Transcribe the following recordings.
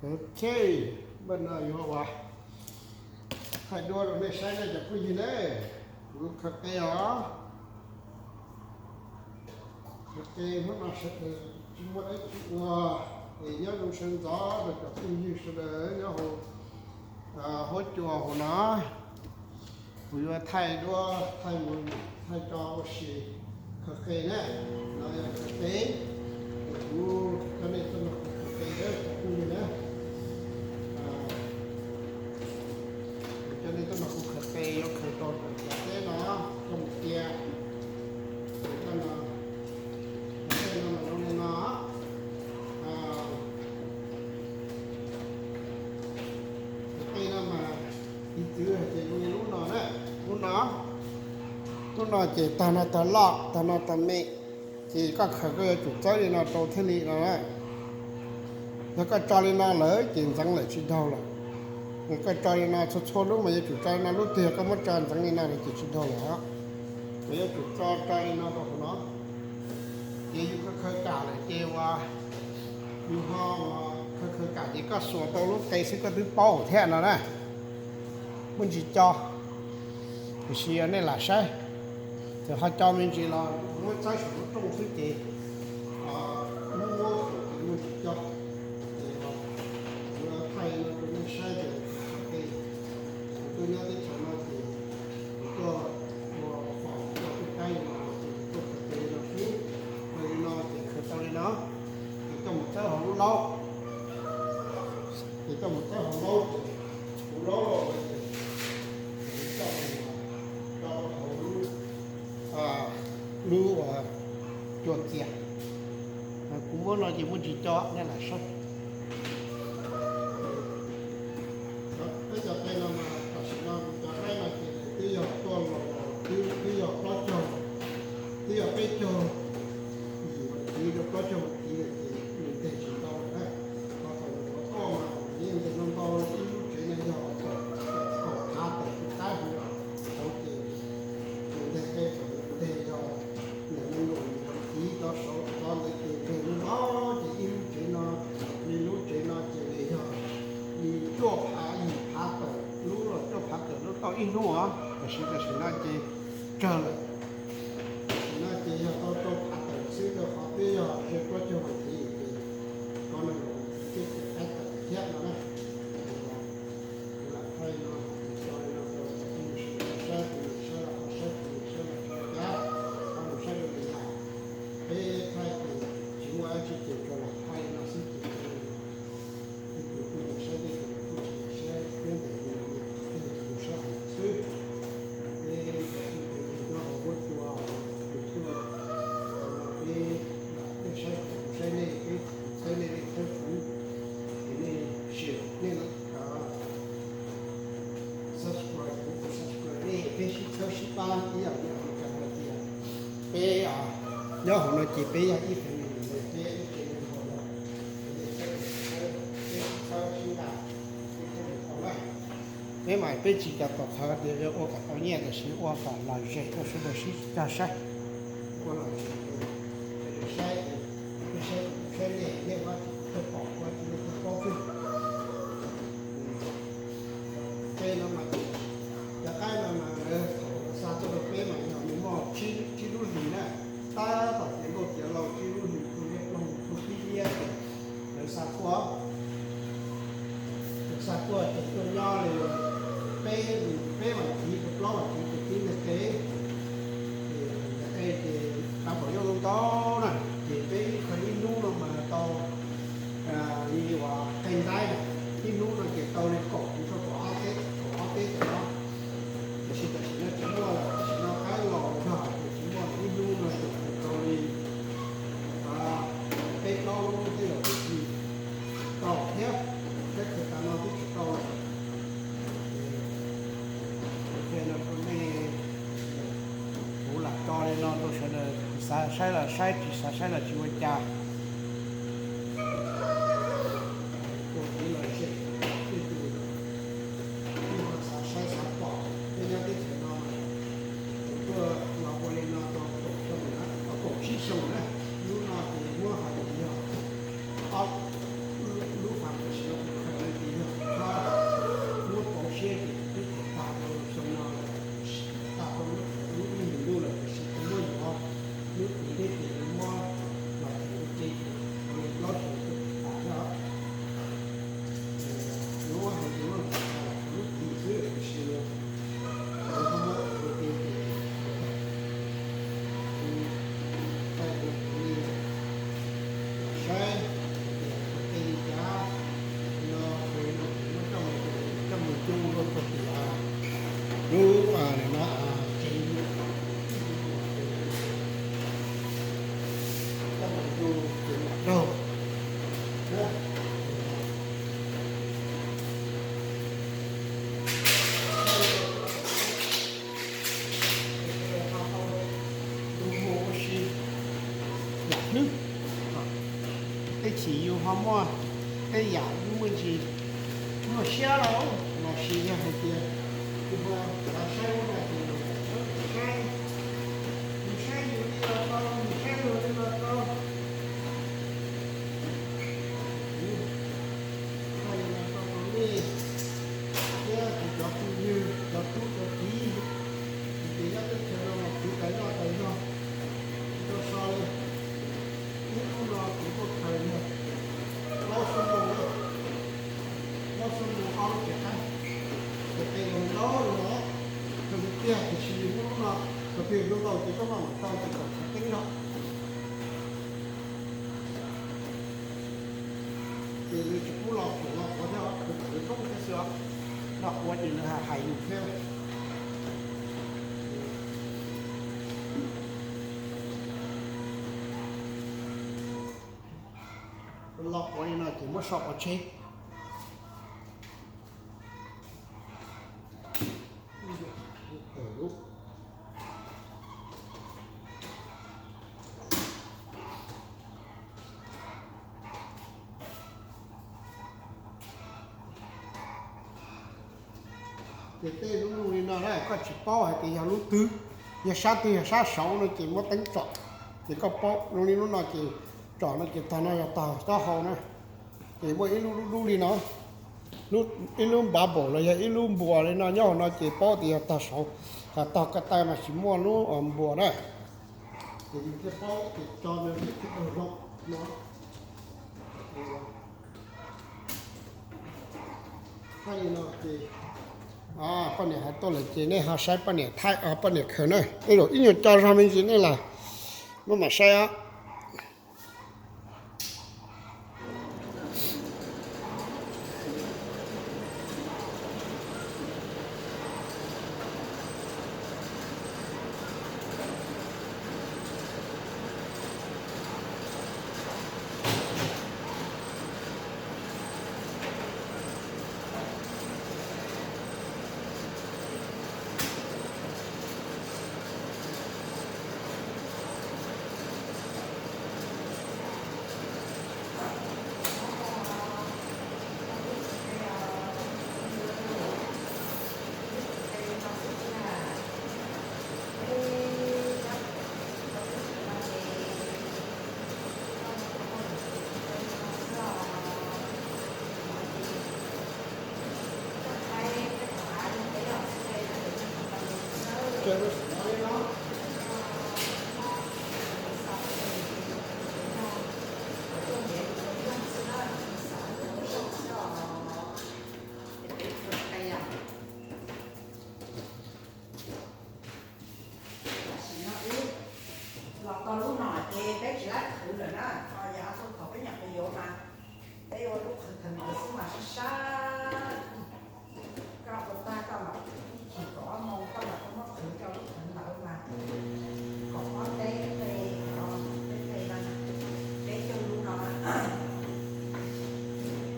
Ok, npaj no yuav ua thaij duab rau nej saib na cov phooj ywg na. Kuv khaws qe os. Khaws qe hnub no sawv daws tsis muaj dab tsi ua, es nyob zoo sawv ntxov rau cov phooj ywg sawv daws nyob hauv huab cua hauv no. Kuv yuav thaij duab, thaij mus, thaij tso ua si khaws qe na. No yog khaws qe, es kuv coj nej tuaj nrog kuv khaws qe cov phooj ywg na. Kuv coj nej tuaj nrog kuv khaws qe, yuav khaws rau tom teb no, rau mus tia. Ces koj no, khaws qe no mas zoo li no. Khaws qe no mas piv txwv hais tias zoo li lub no na, lub no, lub no ces tag no tag loj, tag no tag me, ces koj khaws koj yuav tsum txawb li no rau thiaj li no na. Yog koj tso li no lawm ces ntxeev lawm tsis daug lawm. Yog koj tso li no txhua txhua lub mas yuav tsum tso li no, lub twg yog koj muab tso ntxeev li no lawm ces tsis daug lawm. Mas yuav tsum tso, tso li no rau hauv no. Ces yus khaws khaws kam lawm ces ua, yus ho khaws khaws kam ces koj xuas tau lub qe xwb koj twb paub thiab no na. Muaj ntsis co, tiam sis yog nej lam saib, txawm ho co me ntsis los muab txawb saum lub rooj xwb ces muab muab ces muaj ntsis co. Ces kuv thaij no rau nej saib tias khaws qe, kuv tuaj nyob teb chaws no ces kuv tuaj ua fom tuaj peb qaib no ces kuv tuaj khaws qe no xwb. Khaws li no ces khaws tau li no, ces coj mus txawb hauv lub laub. Ces coj mus txawb hauv laub ces kuv laub los ces kuv coj mus rau hauv lub, lub cua txias. Kuv muab no ces muaj ntsis co nej lam saib. Peb cov qe no mas tam sim no kuv cov qaib no ces twb yog tuaj los twb yog plaub caug, twb yog peb caug yim vas thiv rau plaub caug vas thiv lawm ces nws nteg tsis ntau lawm na. Ho thaum nws tuaj mas yeej nteg ntau ntau, ib lub tsev no yog kaum phav tawm tus qaib hauv ces nws nteg qe thaum nws nteg yog niam me nyuam vas thiv rov saud rov ntawd ces nteg lub no ces ib lub tsev no, li lub tsev no ces nws yog li cuaj phav yim phav tawm lub los cuaj phav tawm lub tau ib hnub os. Tam sim, tam sim no ces tsawg lawm. Tam sim no ces yog tau rau phav tawm xwb rau qhov twb yog ze plaub caug vas thiv ces qhov no los twb tsis qaib tawm thiab no na. Kuv lam thaij no, kuv tso li no rau cov phooj ywg sawv daws saib, tus nyiam saib los ho saib, tus nyiam saib los tso thiab, ho mus saib dua li cas. Peb thaij ces tsis muaj dab tsi ces tsuas lam thaij li no xwb ces tej tus kuj nyiam saib, tej tus kuj tsis nyiam saib, nyob ntawm nyiam nyiam, tej tus saib hauv xwb. Peb cov phooj ywg nyob hauv huab cua YouTube, peb lam saib kuv saib nej, peb saib nej, nej saib kuv, ces nej share, nej subscribe kuv, kuv subscribe nej, peb sib txhawb sib pab ib yam li Amelikas hais tias peb nyob hauv no ces peb yog ib family, peb yog ib tsev neeg hauv no, peb sib txhawb sib nqa, peb thiaj li tau na. Peb mas peb tsis kam tom qhov tias yuav ua kom tau nyiaj, tiam sis ua kom lom zem rau sawv daws sib cog saib. Ua lom zem, saib, saib, saib nej, nej ua tsis tau pom, ua tsis tau paub xwb. Peb no mas, cov qaib no mas lawv thaum lawv xa tuaj rau peb mas yog nws muaj tsib lub hlis na, tab tom tiav nkauj tiav laus tsib lub hlis, tu liab ploog tu pib liab ces lawv xa tuaj. Lawv xa tuaj ces tuaj nyob li peb, peb vas thiv rau plaub vas thiv ces pib nteg qe. Ces nteg qe ces tab tom yoj ntau na, ces peb ib qho ib hnub no mas tau li uas qe ntaib na, ib hnub no ces tau li kaum kuv txog kaum ob teb, kaum ob teb tam no. Tiam sis tam sim no tsis muaj lawm, tam sim no qaib los zog ces tsis muaj, ib hnub no ces tau li peb plaub lub tej zaum twb tsis tau thiab, peb khaws tas no twb tsis tau lawm. Ces no rau nej, kuv lam tso li no rau sawv daws xav saib los saib, tsis xav saib los tsis ua cas. Ua kev lom zem, tej tus xav saib xav pom peb nyob teb chaws no, kuv tuaj los ua li no tau kaum xyoo na, kaum tsib xyoo na. Lub no ces muab hais tias yog ob lub fam tam sim no kuv Ua si yam hlwb, tej chim yus ho muaj tej yam muaj ntsis nyuaj siab los, los sis yog hais tias yus ho xav saib ub no ces yus saib, yus saib yus li los tau, yus saib luag li los tau. Yus no tau rau nej thiab kuv cov phooj ywg, cov tub cov kiv, ces nyob teb chaws no mas kuv tawv noj tawv zog, tsis tau so li. Ib hnub no kuv tuaj khaws yog plaub xuab moos, plaub xuab moos ob lub cev qaib, ces qe ntau ntau li no, khaws tiag tiag tiam sis hnub no thaum twg ntau ntau ces koj mam mam tau ces kom tsis teeb zog. Ces nws tsis pub los phuam los quav thiab, nws kom nws zoo thiab xwb os. Los quav ces nws hais hais yus thiab. Los quav li no ces muab so pov tseg. Ces tej lub zoo li no na koj tsis paub hais tias yog lub twg, yog sab twg yog sab saud no ces muab teeb tsom, ces koj paub. Zoo li lub no ces tsom no ces tog no yog tog taub hau na, ces muaj ib lub dub dub li no, ib lub npav npaum los yog ib lub npuas li no nyob hauv no ces paub tias yog tog saud, ho tog ko taw mas tsis muaj lub npuas na. Ces yus thiaj paub ces tso nws thiaj tau zoo no. Poj niam hais tuaj lawm ces nej ho saib poj niam thaij, poj niam khaws na. Ib nyuag co zog me ntsis nej las, muab mam saib os. Tam sim no wb los tau lub no ces peb tsis laib qhwv lawm na, ho yav thaum peb nyuam qhuav yuav mas peb ua lub qhwv kawg ntawd xwb mas sab sab. Koj ua tag koj mam ib chim kaum ob moos koj mam muab qhwv rau lub qhwv ntawd mas kaum ob teb peb, peb, peb, peb caug lub no,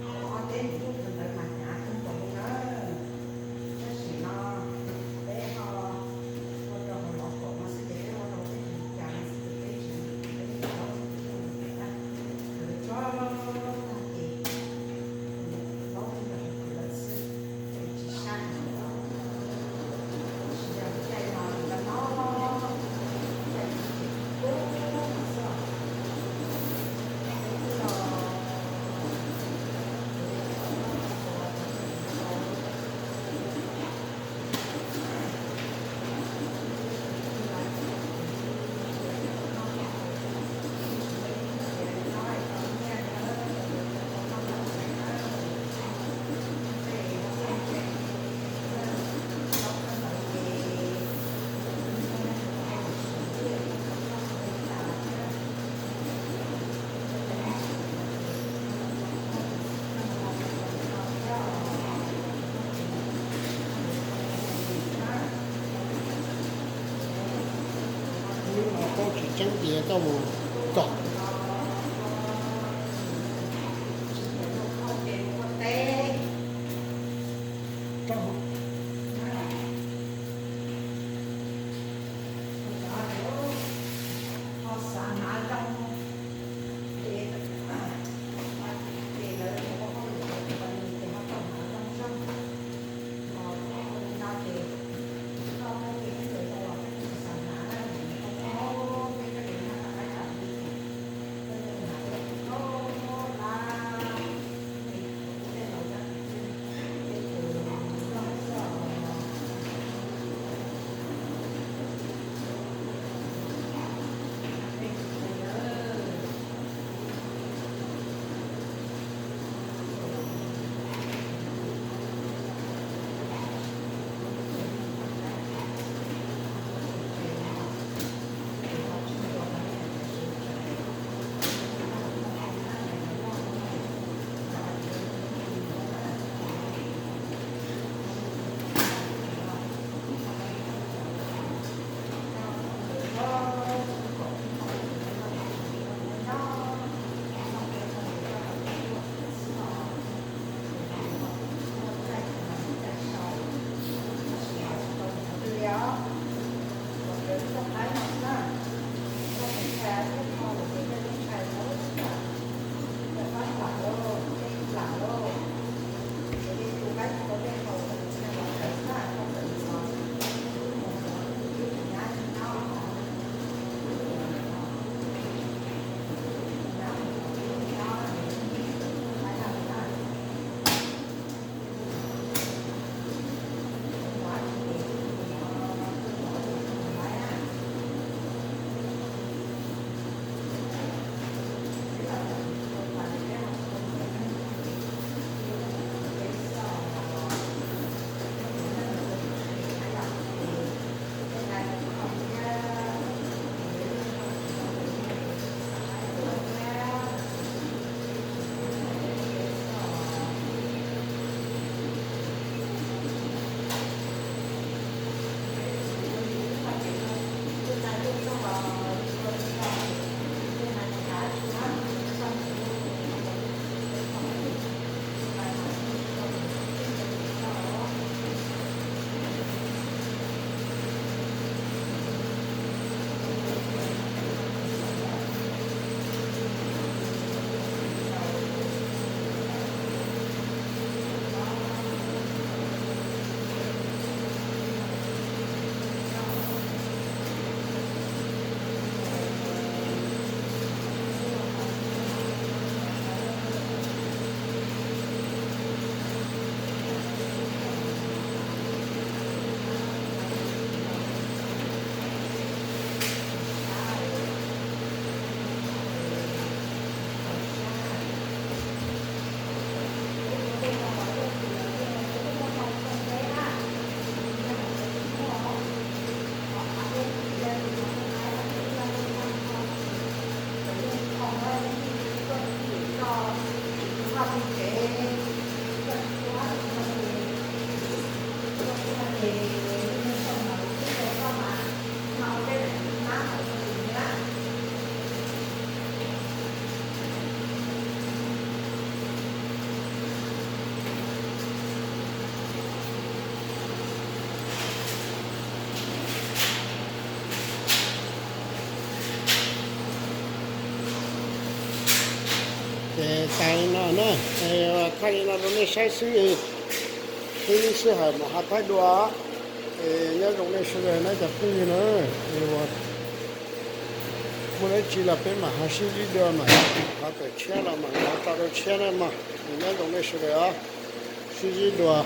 kaum ob teb mus lub qhwv ntawd mas hnyav kawg nkaus li na. Tab sis no peb ho ua rau hauv mov kaum no xwb ces peb ua rau peb tus cas no xwb ces peb tsis, peb tsis paub, qhwv tsuag tag ces paub tias qhwv lawm xwb, ces tsis sab heev. Tab sis yog lub caij no nws nto nto, lub caij no ces kub xwb os. Lub no paub tsis tseeb ces koj mus tsom. Ces tas li no na, thaij li no rau nej saib xwb, peb sij hawm mam ho thaij dua. Es nyob zoo nej sawv daws na cov phooj ywg na, es uas muaj dab tsi los peb mam ho sib ntsib dua, mam ho tawm tshiab los mam ho tso rau tshiab na mog. Es nyob zoo nej sawv daws os, sib ntsib dua.